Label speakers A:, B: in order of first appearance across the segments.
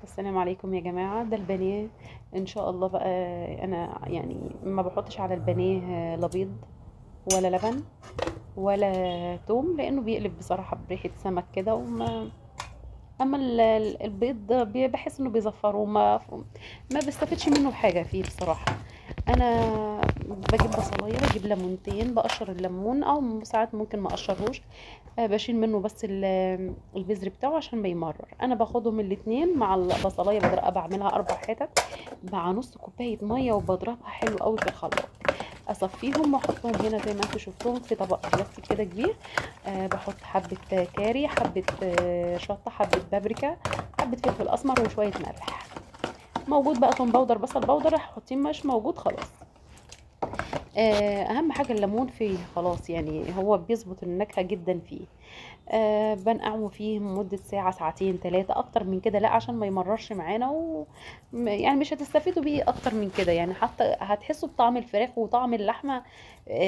A: السلام عليكم يا جماعة. ده البانيه ان شاء الله بقى. انا يعني ما بحطش على البانيه لا بيض ولا لبن ولا توم، لانه بيقلب بصراحة بريحة سمك كده. وما اما البيض بحس انه بيزفره وما ما بستفدش منه بحاجة فيه بصراحة. انا بجيب بصلايه، بجيب ليمونتين، بقشر الليمون او ساعات ممكن ما اقشرهوش، بشيل منه بس البذر بتاعه عشان بيمرر. انا باخدهم الاتنين مع البصلايه، بضربها بعملها 4 حتت مع نص كوباية مية، وبضربها حلو قوي في الخلاط. اصفيهم واحطهم هنا زي ما انتم شفتوهم في طبق بلاستيك كده كبير. بحط حبه كاري، حبه شطه، حبه بابريكا، حبه فلفل اسمر، وشوية ملح. موجود بقى توم powder، بصل powder، حطيه، مش موجود خلاص. اهم حاجة الليمون فيه خلاص، يعني هو بيظبط النكهة جدا فيه. بنقعه فيه مده ساعة، ساعتين، 3، اكتر من كده لا، عشان ما يمررش معانا يعني مش هتستفيدوا بيه اكتر من كده. يعني حتى هتحسوا بطعم الفراخ وطعم اللحمة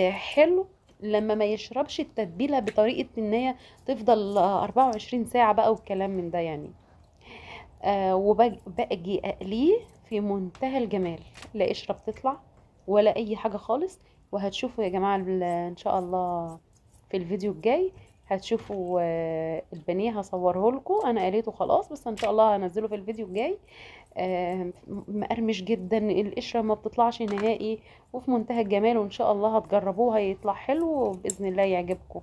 A: حلو لما ما يشربش التتبيله بطريقة ان هي تفضل 24 ساعة بقى والكلام من ده يعني. وباجي اقلية في منتهى الجمال، لا قشرة بتطلع ولا اي حاجة خالص. وهتشوفوا يا جماعة ان شاء الله في الفيديو الجاي هتشوفوا البانيه، هصوره لكم. انا قليته خلاص، بس ان شاء الله هنزله في الفيديو الجاي. مقرمش جدا، القشرة ما بتطلعش نهائي، وفي منتهى الجمال، وان شاء الله هتجربوه هيطلع حلو وباذن الله يعجبكم.